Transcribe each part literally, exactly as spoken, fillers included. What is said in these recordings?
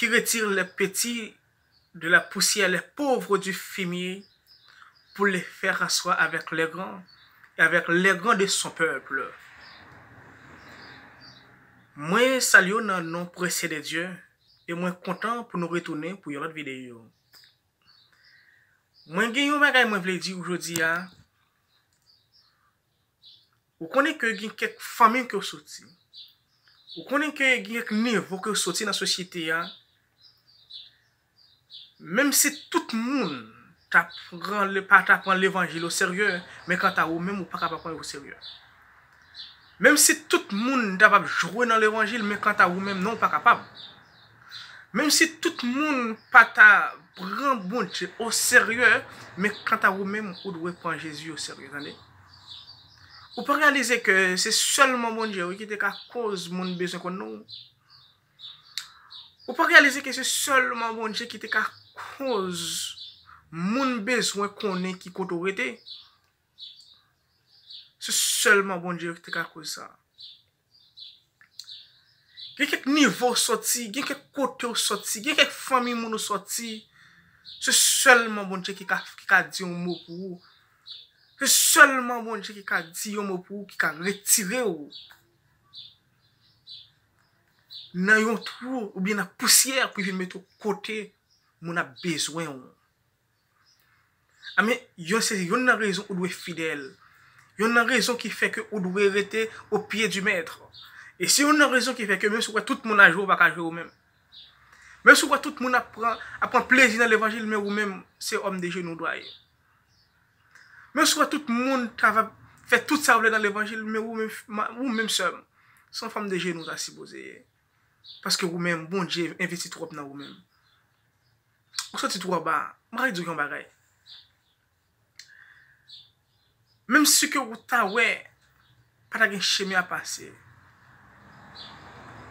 qui retire les petits de la poussière, les pauvres du fumier, pour les faire asseoir avec les grands, et avec les grands de son peuple. Mwen salye w nan non presye de Dye, e mwen kontan pou nou retounen pou yon lòt videyo. Mwen gen yon bagay mwen vle di w jodi a. Ou konnen ke gen kèk fanmi ke w soti. Ou konnen ke gen kèk nivo ke w soti nan sosyete a. Menm si tout moun ta pran le, pa ta pran levanjil o serye, men kanta ou menm, ou pa kapab pran l o serye. Menm si tout moun ta pap jwe nan levanjil, men kanta ou menm, non, ou pa kapab. Menm si tout moun pa ta pran Bondye o serye, men kanta ou menm, ou dwe pran Jezi o serye, tande. Ou pa reyalize ke se sèlman Bondye, wi, ki te ka koz moun bezwen konn non? Ou pa reyalize ke se sèlman Bondye ki te ka koz moun bezwen konnen ki kote w rete? Se sèlman Bondye ki te ka koz sa. Gen kèk nivo w soti, gen kèk kote w soti, gen kèk fanmi moun ou soti. Se sèlman Bondye ki ka, ki ka di yon mo pou ou. Se sèlman Bondye ki ka di yon mo pou ou, ki ka retire w nan yon twou oubyen nan pousyè pou vin mete w kote moun ap bezwen w. Amen. Yon, se youn nan rezon ou dwe fidèl. Youn nan rezon ki fè ke ou dwe rete o pye di mèt. E se youn nan rezon ki fè ke menm si w wè tout moun ap jwe, ou pa ka jwe ou menm. Menm si w wè tout moun ap pran, ap pran plezi nan levanjil, men ou menm, se òm de jenou w dwe ye. Menm si w wè tout moun ta va fè tout sa yo vle nan levanjil, men ou menm, ou menm sè m, se yon fanm de jenou w ta sipoze ye. Paske ou menm, Bondye envesti twòp nan ou menm. Ou soti twò ba. M pral di w yon bagay. Menm si ke ou ta wè, pa ta gen chemen a pase.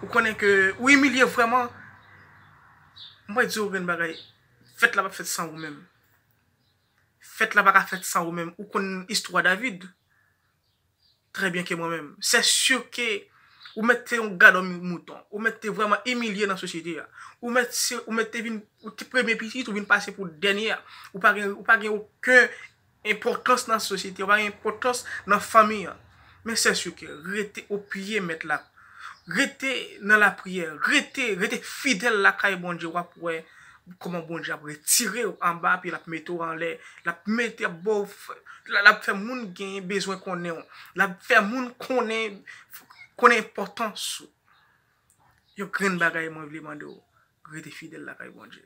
Ou konnen ke ou imilye vrèman. M pral di w yon grenn bagay. Fèt la p ap fèt san ou menm. Fèt la pa ka fèt san ou menm. Ou konn istwa David trè byen ke mwen menm. Se si ke ou mèt te yon gadò mouton. Ou mèt te vrèman imilye nan sosyete a. Ou mèt se, ou mèt te vin, ou te premye pitit, ou vin pase pou dènye a. Ou pa gen, ou pa gen okenn enpòtans nan sosyete, ou pa gen enpòtans nan fanmi an. Men se si ke rete o pye mèt la. Rete nan lapriyè, rete, rete fidèl lakay Bondye, w ap wè kòman Bondye ap retire w anba pye, l ap mete w anlè, l ap mete, ap ba w f-, l ap fè moun gen bezwen konnen w, l ap fè moun konnen, konnen enpòtans ou. Yon grenn bagay mwen vle mande w, rete fidèl lakay Bondye.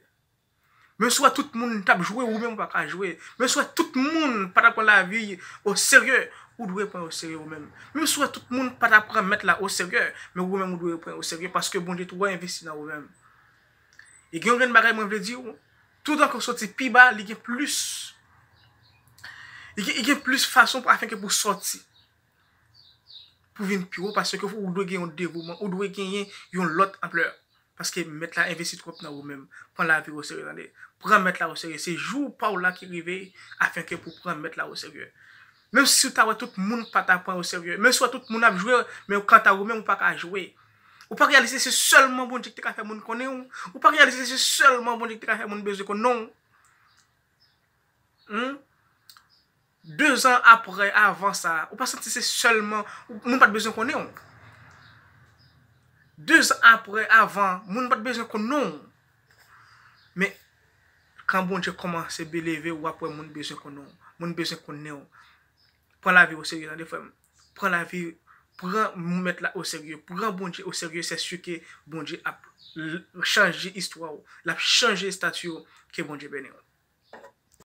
Menm si w wè tout moun t ap jwe, ou menm ou pa ka jwe. Menm si w wè tout moun pa t ap pran lavi o serye, ou dwe pran yo serye ou menm. Menm si w wè tout moun pa t ap pran mèt la o serye, men ou menm ou dwe pran yo serye paske Bondye twò envesti nan ou menm. E gen yon grenn bagay mwen vle di w, toutan ke w soti pi ba, li gen plis, li gen, li gen plis fason pou, afenke pou sòti. Pou vin pi wo, paske ou dwe gen yon devouman, ou dwe genyen yon lòt anplè. Paske mèt la envesti twòp nan ou menm. Pran lavi w o serye, tande. Pran mèt la o serye. Se jou pa w la ki rive, afenke pou pran mèt la o serye. Menm si w ta wè tout moun pa ta pran w o serye, menm si w wè tout moun ap jwe, men kanta ou menm, ou pa ka jwe. Ou pa reyalize se sèlman Bondye ki te ka fè moun konnen w. Ou pa reyalize se sèlman Bondye ki te ka fè moun bezwen konnen w. Hmm? De zan apre, avan sa, ou pa santi se sèlman, moun pa t bezwen konnen w. De zan apre, avan, moun pa t bezwen konnen w. Men, kan Bondye kòmanse eleve w, w ap wè moun bezwen konnen w. Moun bezwen konnen w. Pran lavi w o serye, tande, frè m. Pran lavi, pran mèt la o serye. Pran Bondye o serye, se si ke Bondye ap l-, chanje istwa w. L ap chanje estati w. Ke Bondye beni w.